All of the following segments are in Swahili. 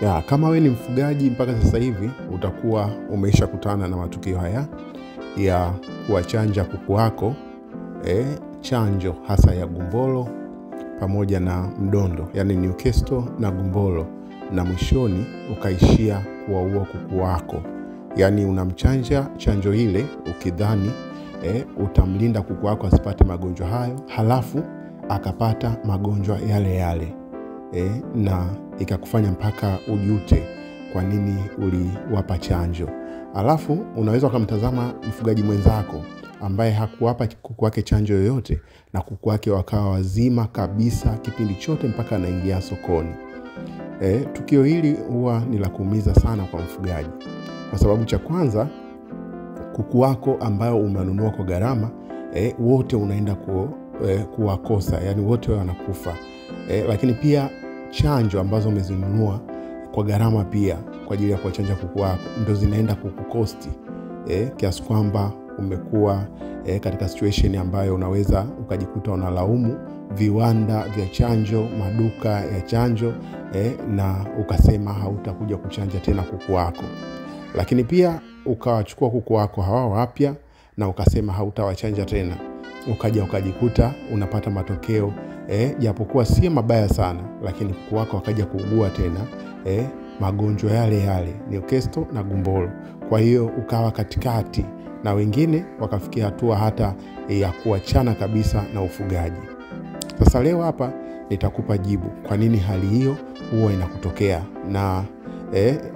Ya, kama we ni mfugaji mpaka sasa hivi utakuwa umeisha kutana na matukio haya ya kuwachanja kuku wako chanjo hasa ya gumboro pamoja na mdondo, yani Newcastle na gumboro, na mwishoni ukaishia kuwaua kuku wako. Yani unamchanja chanjo ile ukidhani utamlinda kuku wako asipate magonjwa hayo, halafu akapata magonjwa yale yale na ikakufanya mpaka ujute kwa nini uliwapa chanjo. Alafu unaweza ukamtazama mfugaji mwenzako ambaye hakuwapa kuku wake chanjo yoyote na kuku wake wakawa wazima kabisa kipindi chote mpaka anaingia sokoni. Tukio hili huwa ni la kuumiza sana kwa mfugaji, kwa sababu cha kwanza, kuku wako ambao umenunua kwa gharama wote unaenda kuwakosa, yani wote wanakufa. Lakini pia chanjo ambazo umezinunua kwa gharama pia kwa ajili ya kuwachanja kuku wako ndio zinaenda kukukosti, kiasi kwamba umekuwa katika situation ambayo unaweza ukajikuta unalaumu viwanda vya chanjo, maduka ya chanjo, na ukasema hautakuja kuchanja tena kuku wako. Lakini pia ukawachukua kuku wako hawa wapya na ukasema hautawachanja tena, ukaja ukajikuta unapata matokeo japokuwa si mabaya sana, lakini kuku wako wakaja kuugua tena magonjwa yale yale, Newcastle na gumboro. Kwa hiyo ukawa katikati, na wengine wakafikia hatua hata ya kuachana kabisa na ufugaji. Sasa leo hapa nitakupa jibu kwa nini hali hiyo huwa inakutokea, na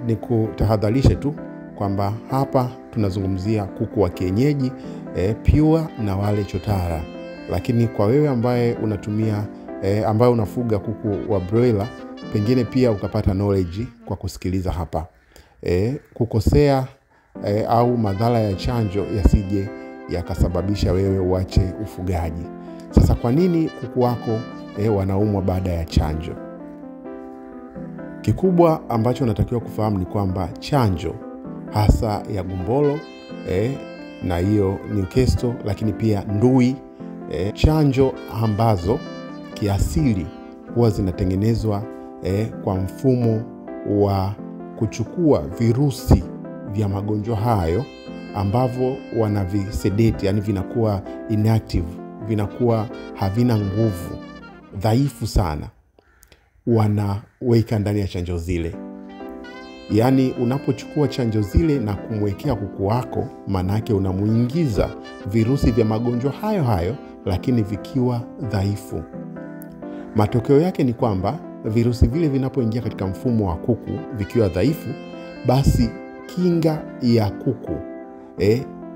nikutahadharishe tu kwamba hapa tunazungumzia kuku wa kienyeji pure na wale chotara. Lakini kwa wewe ambaye unatumia ambaye unafuga kuku wa broiler, pengine pia ukapata knowledge kwa kusikiliza hapa. Kukosea au madhara ya chanjo yasije yakasababisha wewe uache ufugaji. Sasa kwa nini kuku wako wanaumwa baada ya chanjo? Kikubwa ambacho unatakiwa kufahamu ni kwamba chanjo hasa ya gumboro na hiyo Newcastle, lakini pia ndui, chanjo ambazo kiasili huwa zinatengenezwa kwa mfumo wa kuchukua virusi vya magonjwa hayo ambavyo wanavisedate, yani vinakuwa inactive, vinakuwa havina nguvu, dhaifu sana, wanaweka ndani ya chanjo zile. Yani unapochukua chanjo zile na kumwekea kuku wako, manake unamuingiza virusi vya magonjwa hayo hayo, lakini vikiwa dhaifu. Matokeo yake ni kwamba virusi vile vinapoingia katika mfumo wa kuku vikiwa dhaifu, basi kinga ya kuku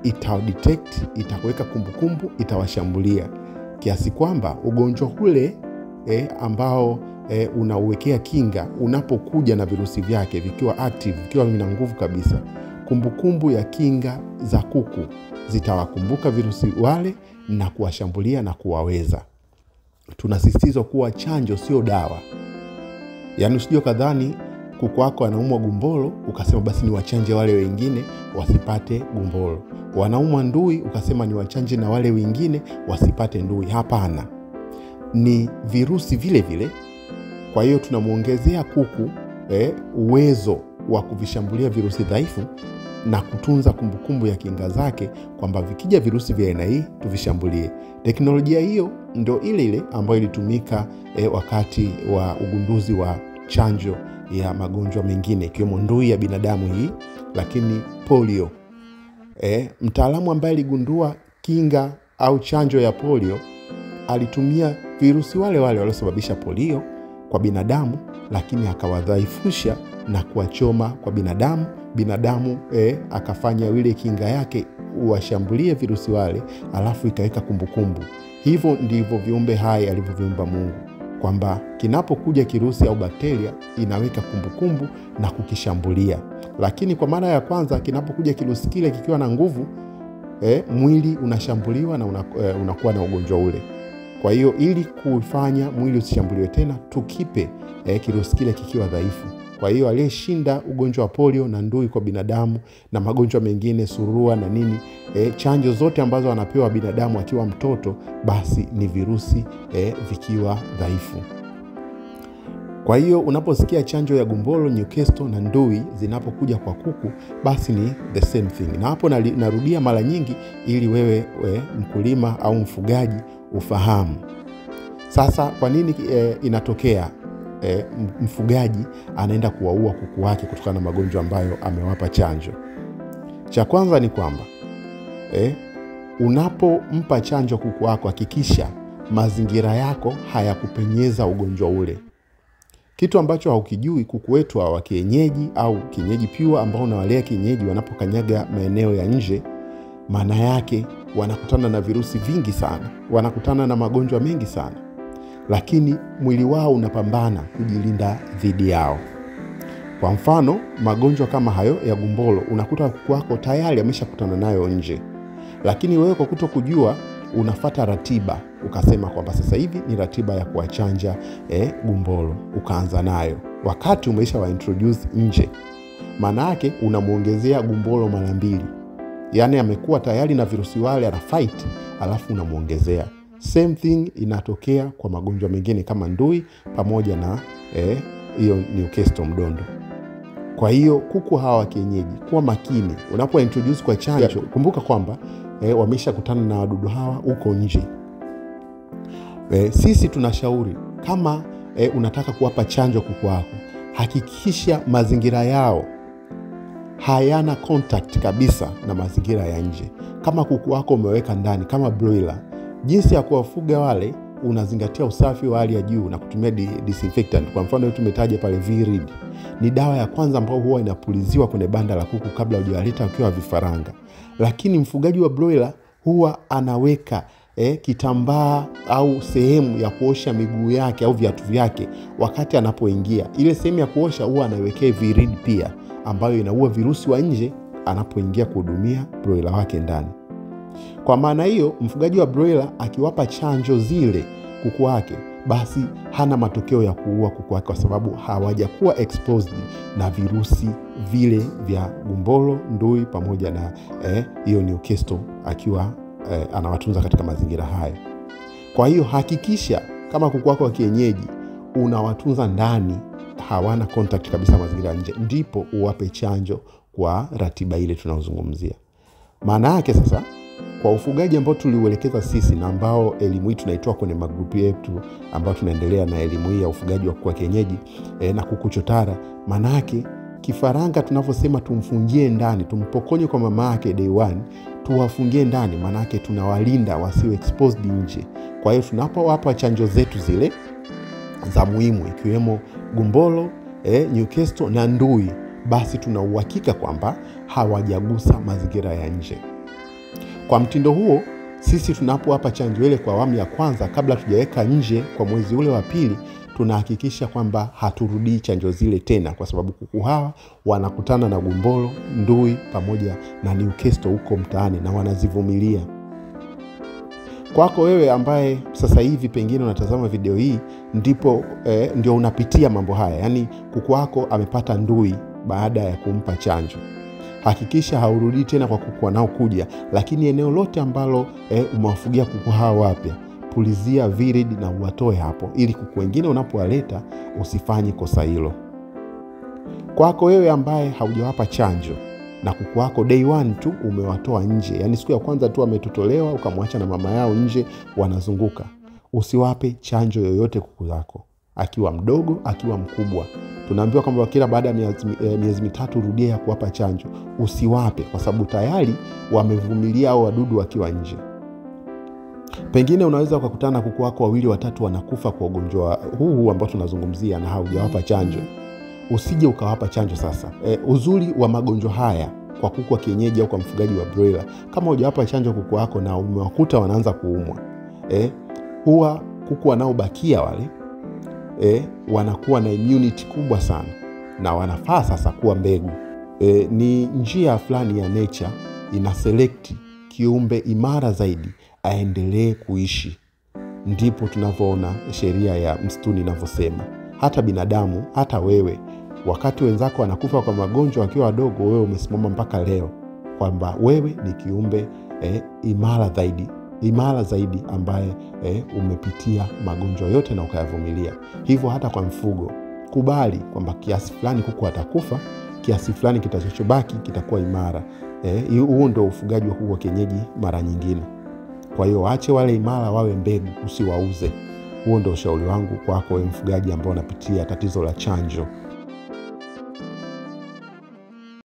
itadetect, itaweka kumbukumbu, itawashambulia kiasi kwamba ugonjwa ule ambao unauwekea kinga unapokuja na virusi vyake vikiwa active, vikiwa vina nguvu kabisa, kumbukumbu ya kinga za kuku zitawakumbuka virusi wale na kuwashambulia na kuwaweza. Tunasisitizwa kuwa chanjo sio dawa. Yani usije kadhani kuku wako anaumwa gumboro ukasema basi ni wachanje wale wengine wasipate gumboro. Wanaumwa ndui ukasema ni wachanje na wale wengine wasipate ndui. Hapana. Ni virusi vile vile. Kwa hiyo tunamuongezea kuku uwezo wa kuvishambulia virusi dhaifu na kutunza kumbukumbu ya kinga zake kwamba vikija virusi vya aina hii tuvishambulie. Teknolojia hiyo ndio ile ile ambayo ilitumika wakati wa ugunduzi wa chanjo ya magonjwa mengine ikiwemo ndui ya binadamu hii, lakini polio. Mtaalamu ambaye aligundua kinga au chanjo ya polio alitumia virusi wale wale waliosababisha polio kwa binadamu, lakini akawadhaifusha na kuwachoma kwa binadamu. Binadamu akafanya ile kinga yake uwashambulie virusi wale, alafu ikaweka kumbukumbu. Hivyo ndivyo viumbe hai alivyoviumba Mungu, kwamba kinapokuja kirusi au bakteria inaweka kumbukumbu na kukishambulia. Lakini kwa mara ya kwanza kinapokuja kirusi kile kikiwa na nguvu, mwili unashambuliwa na unakuwa na ugonjwa ule. Kwa hiyo ili kufanya mwili usishambuliwe tena, tukipe kirusi kile kikiwa dhaifu. Kwa hiyo aliyeshinda ugonjwa wa polio na ndui kwa binadamu na magonjwa mengine, surua na nini, chanjo zote ambazo anapewa binadamu akiwa mtoto, basi ni virusi vikiwa dhaifu. Kwa hiyo unaposikia chanjo ya gumboro, Newcastle na ndui zinapokuja kwa kuku, basi ni the same thing. Na hapo narudia mara nyingi ili wewe mkulima au mfugaji ufahamu. Sasa kwa nini inatokea mfugaji anaenda kuwaua kuku wake kutokana na magonjwa ambayo amewapa chanjo? Cha kwanza ni kwamba unapompa chanjo kuku wako, hakikisha mazingira yako hayakupenyeza ugonjwa ule. Kitu ambacho haukijui, kuku wetu wa kienyeji au kienyeji pure ambao unawalea kienyeji, wanapokanyaga maeneo ya nje, maana yake wanakutana na virusi vingi sana, wanakutana na magonjwa mengi sana, lakini mwili wao unapambana kujilinda dhidi yao. Kwa mfano, magonjwa kama hayo ya gumboro unakuta kuku wako tayari ameshakutana nayo nje, lakini wewe kwa kutokujua unafata ratiba, ukasema kwamba sasa hivi ni ratiba ya kuwachanja gumboro, ukaanza nayo wakati umeisha wa introduce nje. Maana yake unamuongezea gumboro mara mbili, yani amekuwa tayari na virusi wale ana fight, alafu unamuongezea. Same thing inatokea kwa magonjwa mengine kama ndui pamoja na hiyo Newcastle mdondo. Kwa hiyo kuku hawa wa kienyeji, kuwa makini unapo introduce kwa chanjo. Kumbuka kwamba wameshakutana na wadudu hawa huko nje. Sisi tunashauri kama unataka kuwapa chanjo kuku wako, hakikisha mazingira yao hayana contact kabisa na mazingira ya nje. Kama kuku wako umeweka ndani kama broiler, jinsi ya kuwafuga wale unazingatia usafi wa hali ya juu na kutumia disinfectant. Kwa mfano tumetaja pale Virid, ni dawa ya kwanza ambayo huwa inapuliziwa kwenye banda la kuku kabla hujawaleta wakiwa vifaranga. Lakini mfugaji wa broiler huwa anaweka kitambaa au sehemu ya kuosha miguu yake au viatu vyake wakati anapoingia. Ile sehemu ya kuosha huwa anaiwekea Virid pia, ambayo inaua virusi wa nje anapoingia kuhudumia broiler wake ndani. Kwa maana hiyo, mfugaji wa broiler akiwapa chanjo zile kuku wake, basi hana matokeo ya kuua kuku wake, kwa sababu hawajakuwa exposed na virusi vile vya gumboro, ndui pamoja na hiyo Newcastle akiwa anawatunza katika mazingira hayo. Kwa hiyo hakikisha kama kuku wako wa kienyeji unawatunza ndani, hawana contact kabisa mazingira nje, ndipo uwape chanjo kwa ratiba ile tunayozungumzia. Maana yake sasa, kwa ufugaji ambao tuliuelekeza sisi na ambao elimu hii tunaitoa kwenye magrupu yetu ambao tunaendelea na elimu hii ya ufugaji wa kuku wa kienyeji na kuku chotara, maana yake kifaranga tunavyosema tumfungie ndani, tumpokonye kwa mama yake day one, tuwafungie ndani, maana yake tunawalinda wasiwe exposed nje. Kwa hiyo tunapowapa chanjo zetu zile za muhimu ikiwemo gumboro, Newcastle na ndui, basi tuna uhakika kwamba hawajagusa mazingira ya nje. Kwa mtindo huo, sisi tunapowapa chanjo ile kwa awamu ya kwanza kabla tujaweka nje kwa mwezi ule wa pili, tunahakikisha kwamba haturudii chanjo zile tena, kwa sababu kuku hawa wanakutana na gumboro, ndui pamoja na Newcastle huko mtaani na wanazivumilia. Kwako wewe ambaye sasa hivi pengine unatazama video hii, ndipo ndio unapitia mambo haya, yani kuku wako amepata ndui baada ya kumpa chanjo, hakikisha haurudii tena kwa kuku wanaokuja, lakini eneo lote ambalo umewafugia kuku hawa wapya, pulizia Virid na uwatoe hapo, ili kuku wengine unapowaleta usifanye kosa hilo. Kwako wewe ambaye haujawapa chanjo na kuku wako day one tu umewatoa nje, yani siku ya kwanza tu ametotolewa ukamwacha na mama yao nje wanazunguka, usiwape chanjo yoyote kuku zako, akiwa mdogo akiwa mkubwa. Tunaambiwa kwamba kila baada ya miezi mitatu rudia ya kuwapa chanjo. Usiwape, kwa sababu tayari wamevumilia hao wadudu wakiwa nje. Pengine unaweza ukakutana kuku wako wawili watatu wanakufa kwa ugonjwa huu ambao tunazungumzia na haujawapa chanjo. Usije ukawapa chanjo sasa. Uzuri wa magonjwa haya kwa kuku wa kienyeji au kwa mfugaji wa broiler, kama hujawapa chanjo kuku wako na umewakuta wanaanza kuumwa, huwa kuku wanaobakia wale wanakuwa na immunity kubwa sana na wanafaa sasa kuwa mbegu. Ni njia fulani ya nature ina select kiumbe imara zaidi aendelee kuishi. Ndipo tunavyoona sheria ya msituni inavyosema. Hata binadamu, hata wewe, wakati wenzako wanakufa kwa magonjwa wakiwa wadogo, wewe umesimama mpaka leo, kwamba wewe ni kiumbe imara zaidi ambaye umepitia magonjwa yote na ukayavumilia. Hivyo hata kwa mfugo, Kubali kwamba kiasi fulani kuku atakufa, kiasi fulani kitachobaki kitakuwa imara. Huu ndio ufugaji wa kuku wa kienyeji mara nyingine. Kwa hiyo waache wale imara wawe mbegu, usiwauze. Huo ndio ushauri wangu kwako wewe mfugaji ambao unapitia tatizo la chanjo.